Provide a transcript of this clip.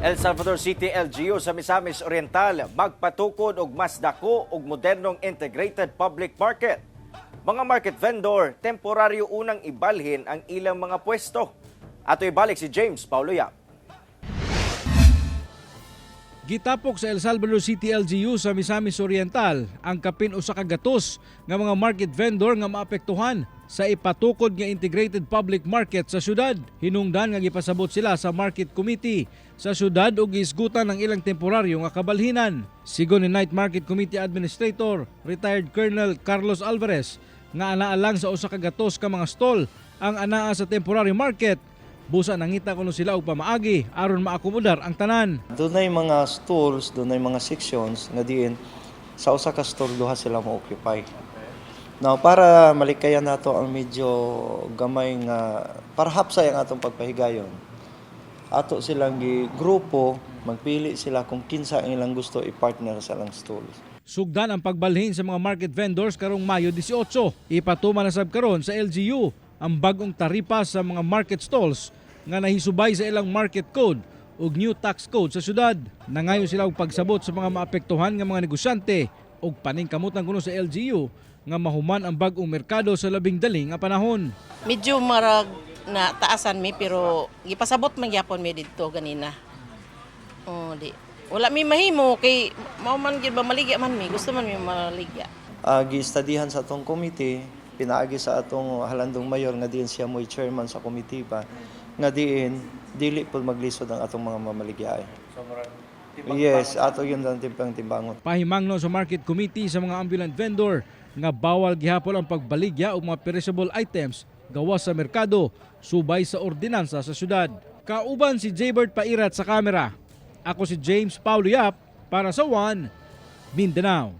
El Salvador City LGU sa Misamis Oriental magpatukod og mas dako og modernong integrated public market. Mga market vendor, temporaryo unang ibalhin ang ilang mga pwesto. Ato ibalik si James Paulo Yap. Gitapok sa El Salvador City LGU sa Misamis Oriental ang kapin 100 nga mga market vendor nga maapektuhan sa ipatukod nga integrated public market sa syudad. Hinungdan nga gipasabot sila sa market committee sa syudad ug gihisgutan ang ilang temporaryo nga kabalhinan. Sigon ni Night Market Committee Administrator, retired Colonel Carlos Alvarez, nga anaa lang sa 100 ka mga stall ang anaa sa temporary market, busa nangita kuno sila og pamaagi aron maakomodar ang tanan. Dunay mga stores, dunay mga sections nga diin sa usa ka store duha sila mo-occupy. Now, para malikayan nato ang medyo gamay nga para hapsay ang atong pagpahigayon, ato silang gi grupo, magpili sila kung kinsa ang ilang gusto i-partner sa ilang stores. Sugdan ang pagbalhin sa mga market vendors karong Mayo 18. Ipatuman na sab karon sa LGU ang bagong taripa sa mga market stalls nga nahisubay sa ilang market code ug new tax code sa syudad. Nangayo sila og pagsabot sa mga maapektuhan nga mga negosyante ug paningkamutan kuno sa LGU nga mahuman ang bag-ong merkado sa labing dali nga panahon. Medyo marag na taasan mi, pero gipasabot man gyapon mi didto ganina. Oh, di. Wala mi mahimo kay mao man gyud ba, maligya man mi, gusto man mi maligya. Gistudihan sa atong committee, pinaagi sa atong halandong mayor nga diin siya mo'y chairman sa committee pa, nga diin dili pud maglisod ang atong mga mamaligyaay. Yes, ato yun ang timbang timbangon. Pahimangno sa market committee sa mga ambulant vendor nga bawal gihapon ang pagbaligya og mga perishable items gawas sa merkado subay sa ordinansa sa syudad. Kauban si Jaybert Pairat sa kamera. Ako si James Paulo Yap para sa One Mindanao.